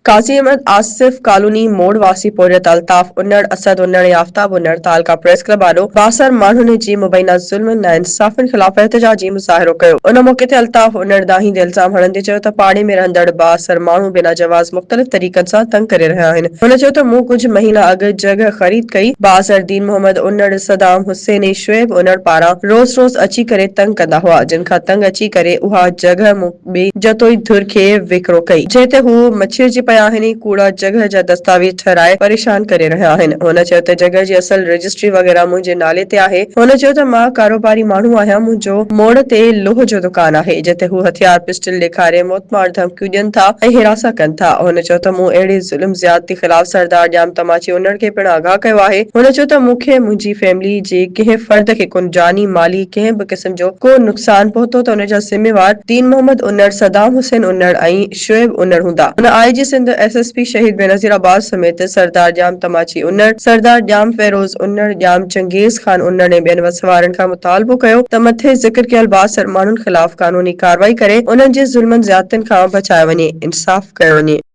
Qazi Ahmed Asif colony موڙ واسي پورهيت الطاف انڙ، اسد انڙ ۽ آفتاب انڙ تعلقه پريس ڪلب آڏو بااثر ماڻهن جي مبينا ظلم ناانصافين خلاف احتجاجي مظاهرو ڪيو. ان موقعي تي الطاف انڙ دانهيندي الزام هڻندي چيو ته پاڙي ۾ رهندڙ بااثر ماڻهو بنا جواز مختلف طريقن سان تنگ ڪري رهيا آهن. هن چيو ته مون ڪجهه مهينا اڳ جڳهه خريد ڪئي، بااثر دين محمد انڙ، صدام حسين ۽ شعيب انڙ پاران روز روز اچي ڪري تنگ ڪندا هئا، جن کان تنگ اچي ڪري اها جڳهه مون ٻي جتوئي ڌر کي وڪرو ڪئي، جنهن تي هو مڇرجي پيا آهن ۽ ڪوڙا جڳهه جا دستاويز ٺهرائي پريشان ڪري رهيا آهن. هن چيو ته جڳهه جي اصل رجسٽري وغيره منهنجي نالي تي آهي. هن چيو ته مان ڪاروباري ماڻهو آهيان، منهنجو موڙ تي لوهه جو دڪان آهي، جتي هو هٿيار پسٽل ڏيکاري موتمار ڌمڪيون ڏين ٿا ۽ هراسان ڪن ٿا. هن چيو ته مون اهڙي ظلم زيادتي خلاف سردار ڄام تماچي انڙ کي پڻ آگاهه ڪيو آهي. هن چيو ته مون کي منهنجي فيملي جي ڪنهن فرد کي ڪو جاني مالي ڪنهن به قسم جو ڪو نقصان پهتو ته ان جا ذميوار دين محمد انڙ، صدام حسين انڙ ۽ شعيب انڙ هوندا. هن I G Sindh, S S P Shaheed Benazirabad سميت سردار ڄام تماچي انڙ، سردار ڄام فيروز انڙ، ڄام چنگيز خان انڙ ۽ ٻين وس وارن کان مطالبو ڪيو ته مٿي ذڪر ڪيل بااثر ماڻهن خلاف قانوني ڪارروائي ڪري انهن جي ظلمن زيادتين کان بچايو وڃي، انصاف ڪيو وڃي.